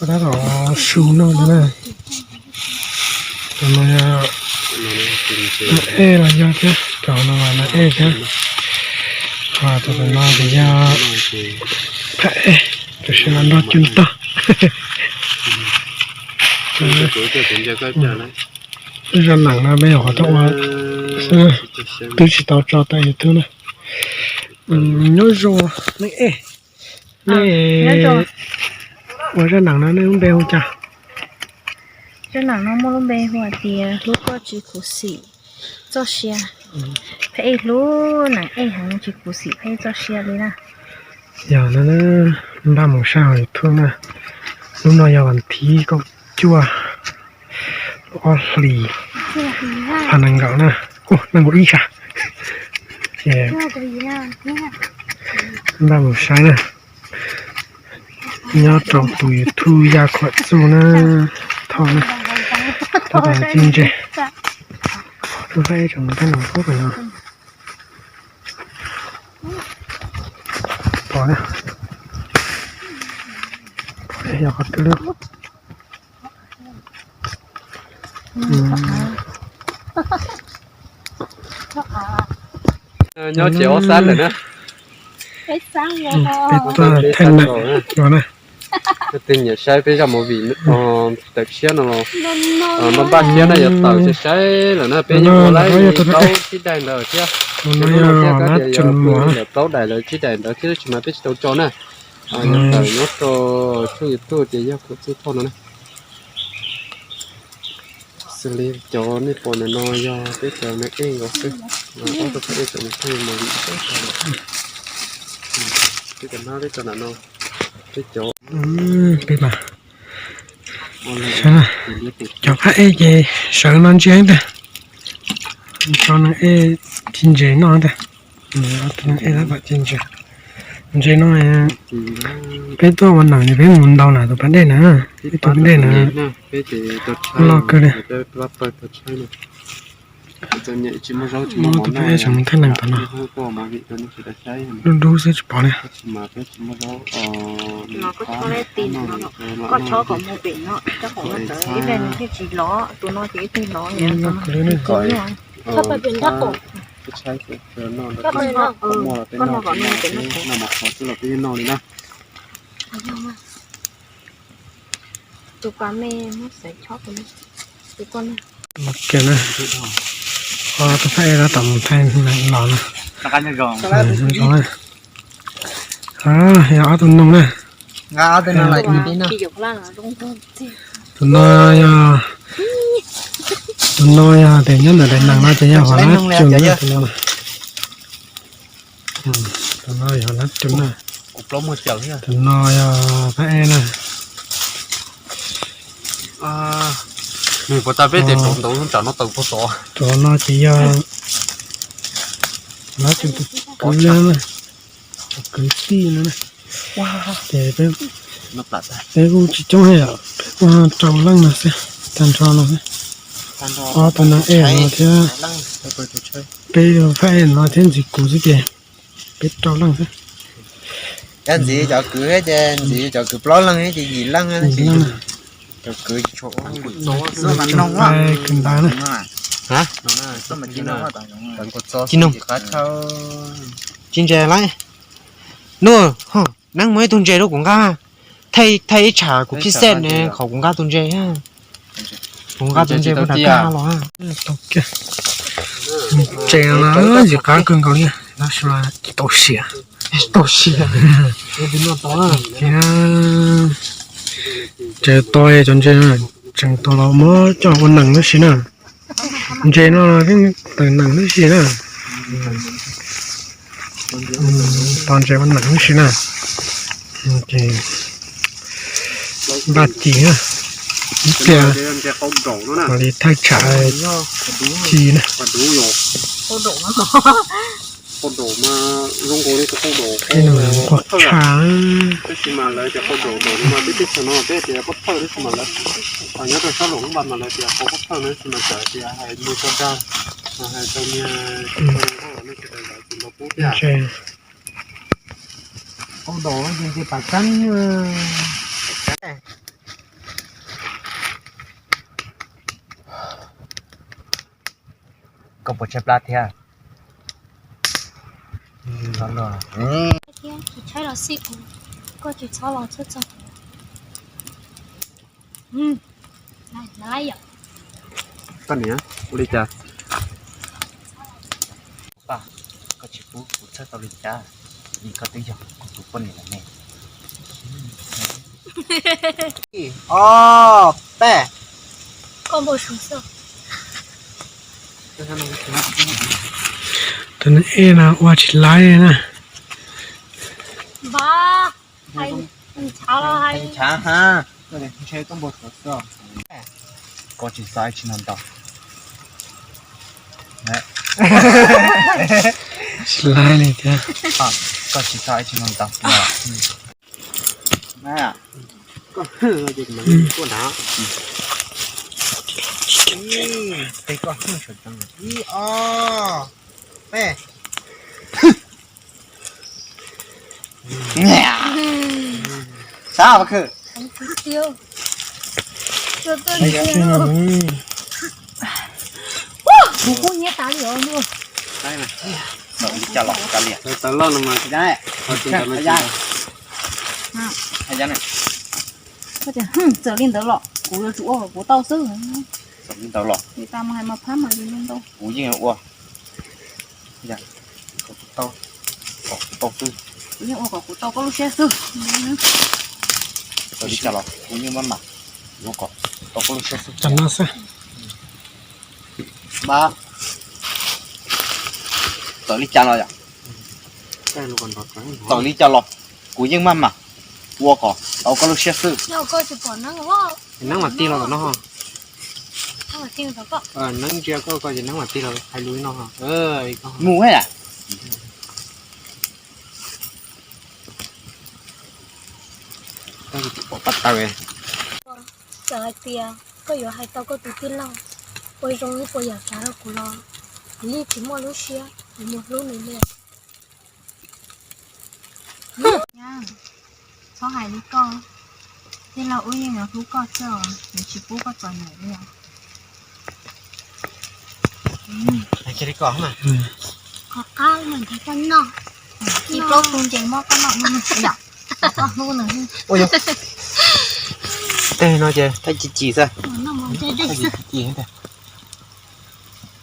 Tab tom su no na. Tus no yog nas ej los yog thiab, cov no mas nas ej thiab. Ho tus no ces yog phab ej, tab sis mas nrog cua tag. Zaj neem no me nyuam qhuav tau ua xwb, twb tsis tau tso tawm YouTube na. Nyob zoo nej, nej ua zaj neem no nej lub npe hu cas? Zaj neem no muaj lub npe hu hais tias hlub koj tsis khuv xim txoj sia. Phab ej hlub neem ej heev, tsis khuv xim phab ej txoj sia li na. Yog no, npaj mus saib hauv YouTube na. Hnub no yog vas thib kaum cuaj, ob hlis, phav nees nkaum na. Ua nees nkaum ib sas. Ces npaj mus saib na. Nyob rau tus YouTube Yaj Khuam Txuj na. Thoj na, thoj tas ci ntses. Tus phab ej tseem mus thaj nees pub pem no. Pom na, yog qhov twg lawm. Nyob tsev ob sab lawm na. Peb tuaj thaij neem no na. Leej twg nyiam saib peb zaj movie tawm tshiab no los npaj npaj siab na, yuav tawm saib saib lawm na. Peb yeej ua lawm plaub tsib daim ntawd thiab. Tus no yog lab tseem muam, lawm plaub daim lawm tsib daim ntawd thiab, tab sis mas peb tsis tau tso na. Yuav tawm nyob rau tshooj YouTube tias Yaj Khuam Txuj Thoj no na. Xws li cov nej pom ntawm no yog peb cov neeg ej nkaus xwb, ob tug phab ej tseem mus thaij movie, peb cov hnab peb tso ntawm no, peb cov, peb mas, cov phab ej ces sawv no ntsia ntag, tso neeg ej ci ntses noj ntag. Ej lab pam ci ntses, ntses no peb tuaj ua neem ces peb mus ntaus na tus pas dej na, peb tus pas dej na loj kawg li. Tus phab ej tseem mus thaij neem tom no, dub dub xwb tsis pom li. Tus pas me, tus koj na. Tus phab ej tab tom mus thaij neem los na. Yog ob tug noog na. Tus no yog, tus no yog tias nyob ntawm daim nees no ces yog hov lab tsuas na tus no. Tus no yog hov lab tsuas na. Tus no yog phab ej na. Nws puas tas peb tes rau ntawm lub tsam no tawm puag tod. Tus no ces yog lab tsuas tus kwv na, tus kwv tij no na. Ces peb kuj tsis coob thiab yom, peb kuj rau leej no xwb, tag nrho no xwb. Ob tug neeg ej no thiab peb phab ej no thiab ntxiv kuv xwb ces peb rau leej xwb. Yog ntxiv cov kwv ces ntxiv cov kwv plaub leej ces yim leej. Cov kwv tsis tshua ua, kwv ntawd na. Ci ntses lawm. Nub, neeb muab ib tug ntses rau kuv nqa, thaij ib tsham kuv phij xej ne, qhov kuv nqa tus ntses. Kuv nqa tus ntses puag nram kwj ha los. Ntses no ntxim qab kawg nkaus li, tab sis mas tsis tau siav. Tsis tau siav. Ces tos cov ntses no tseem tos los muab coj ua nees tib si na. Ntses no tawm nees tib si na. Tos ntses ua nees tib si na. Ces npaj ci na, ib pliag mam li thaij tshav ci na. Qhov tshav. Nyob rau sab Luam Lub Npas mas lawv tias qhov pub thawj no tab sis mas txawm tias hais mus tso dag, hais rau niag, ntses. Au, dau ces nce pas txab. Koj puas tshaib plab thiab? Thiab tsis tshaib los xij kuv, koj tsis txhob los txhawj txog kuv. Koj niam, ua li cas? Paj, koj tsis pub kuv txhawj tau li cas, vim koj twb yog kuv tus poj niam lawm ne. Ib, ob, peb. Koj npau suav xwb. Tus neeg ej no ua tsis laib na. Npam, hais ntshav los hais ntshav ha. Ntshe koj npau suav xwb. Koj tsis xav ib tsis no ntau. Tsis laib li thiab. Koj tsis xav ib tsis no ntau. Koj hwj ces kuv mam li kuaj nrad. Ib, tej koj hwj saum tsev. Ib, ob, peb. Xav mas khwm. Kuv kuj nyiab tas li os. Tawv li cas los kav liam. Tawv loj no mas. Txawm li ntawd los kuv yuav tsum ua kom kuv tau xwb. Txawm li ntawd los li tas mas hais mas phab mas li ntau. Kuv yeej ua kom kuv tau, kom kuv tau xwb. Kuv yeej ua kom kuv tau koj lub siab xwb. Txawm li cas los kuv yeej maj mam ua kom tau koj lub siab xwb. Tam no xwb. Mas txawm li cas los yom, txawm li cas los kuv yeej maj mam ua kom tau koj lub siab xwb. Neeb mam tig los tom no. Neeb ntsia koj ko ces neeb mam tig los hais lus li no. Mus he. Pom pab taw. Txawm hais tias koj yuav hais tau koj tus tij laug ua zoo ib puas yam tsav rau kuv los, kuv yeej tsis muaj lub siab kuv mus hlub nws li. Txhob hais li koj, tij laug wb yeej yuav hlub koj xwb os, nws tsis pub koj txom nyem li os. Qhov qab mas nrog koj noj, ib plaub tug ntses muab koj noj yom, koj hlub nws. Tej no ces thaij ci ci xwb.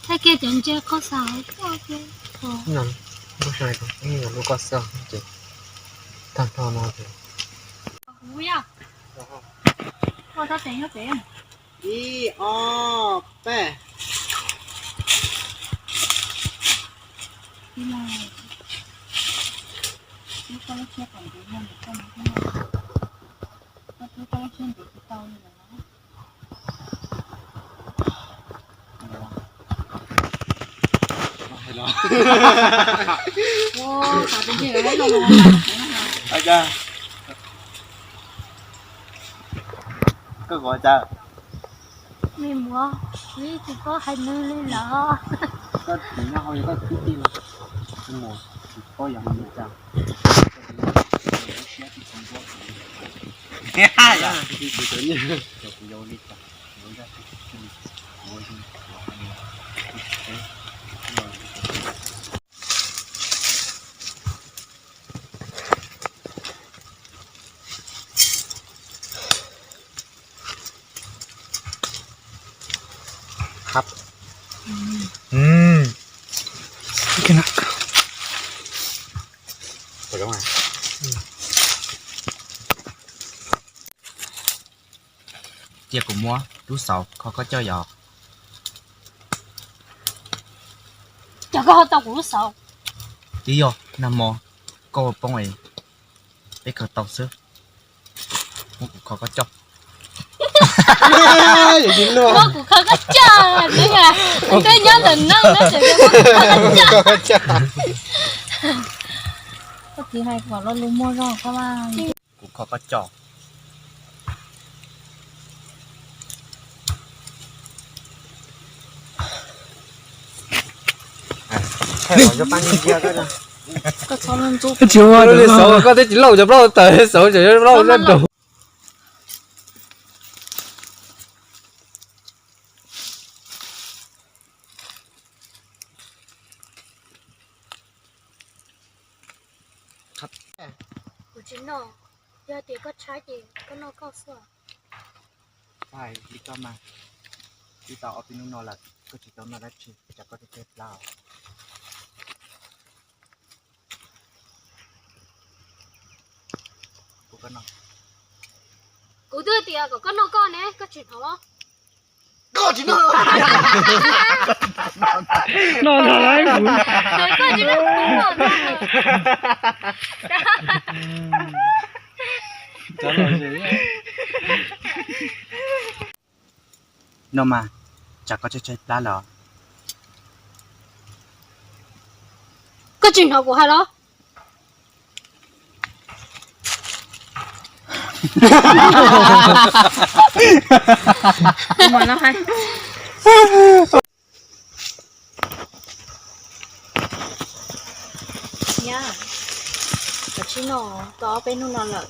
Thaij kiag cov ntses qhov xav. Lub koj xwb ces tag nrho no ces. Ib, ob, peb. Koj ua cas? Me muam, kuv yeej tsis paub hais nws li lawm. Koj tsis nyob hauv, koj kwv tij los, me muam, tsis paub yog hais li cas. Khab. Cia kuv muab lub xauv kho koj coj yom. Cas koj ho tau kuv lub xauv? Twb yog nag hmo koj ua poob es peb khaws tau xwb. Muab kuv kho koj coj. Muab kuv kho koj coj, neb nyob ntawm no, koj txiv hais kom lo lus muag zog koj. Kuv kho koj coj. Thaij kom zoo pab ntsia koj. Koj tsis ua li xauv, koj twb tsis lauj cov plaub tawm, xauv cov plaub zaj nraud. Kuv tsis noj, yog tias koj tshaib ces koj noj koj xwb. Txhob hais li koj mas, twb tau ob peb hnub no lawm koj tsis tau noj dab tsi, tsam koj tshaib tshaib plab. Kuv twb tias kom koj noj koj ne, koj tsis hnov los? Koj tsis noj. Noj no lawm. Koj tsis noj, kuv noj. No mas, tsam koj tshaib tshaib plab los. Koj tsis hnov kuv hais los? Nyab, koj tsis noj, tau ob peb hnub no lawm,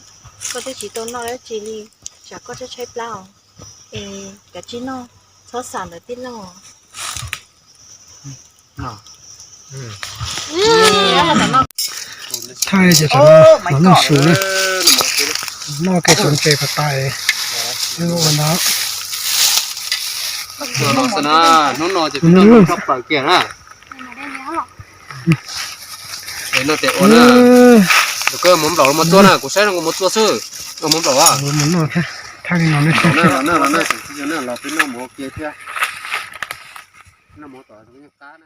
koj twb tsis tau noj dab tsi li, tsam koj tshaib tshaib plab os. Es koj tsis noj, txhob xam ntawm tij laug. Thaij ces tsam no los noj su na, noj kev txom ntse kom tas. Ua no. Hnub no ces peb noj tshaj plaws kiag na. Noj tes ua na. Koj mus nplaum los mus txua na, kuv saib no kuv mus txua xwb. Mus nplaum a. Thaij li no na. Los peb noj mus ua ke thiab. Noj mus tom qab na.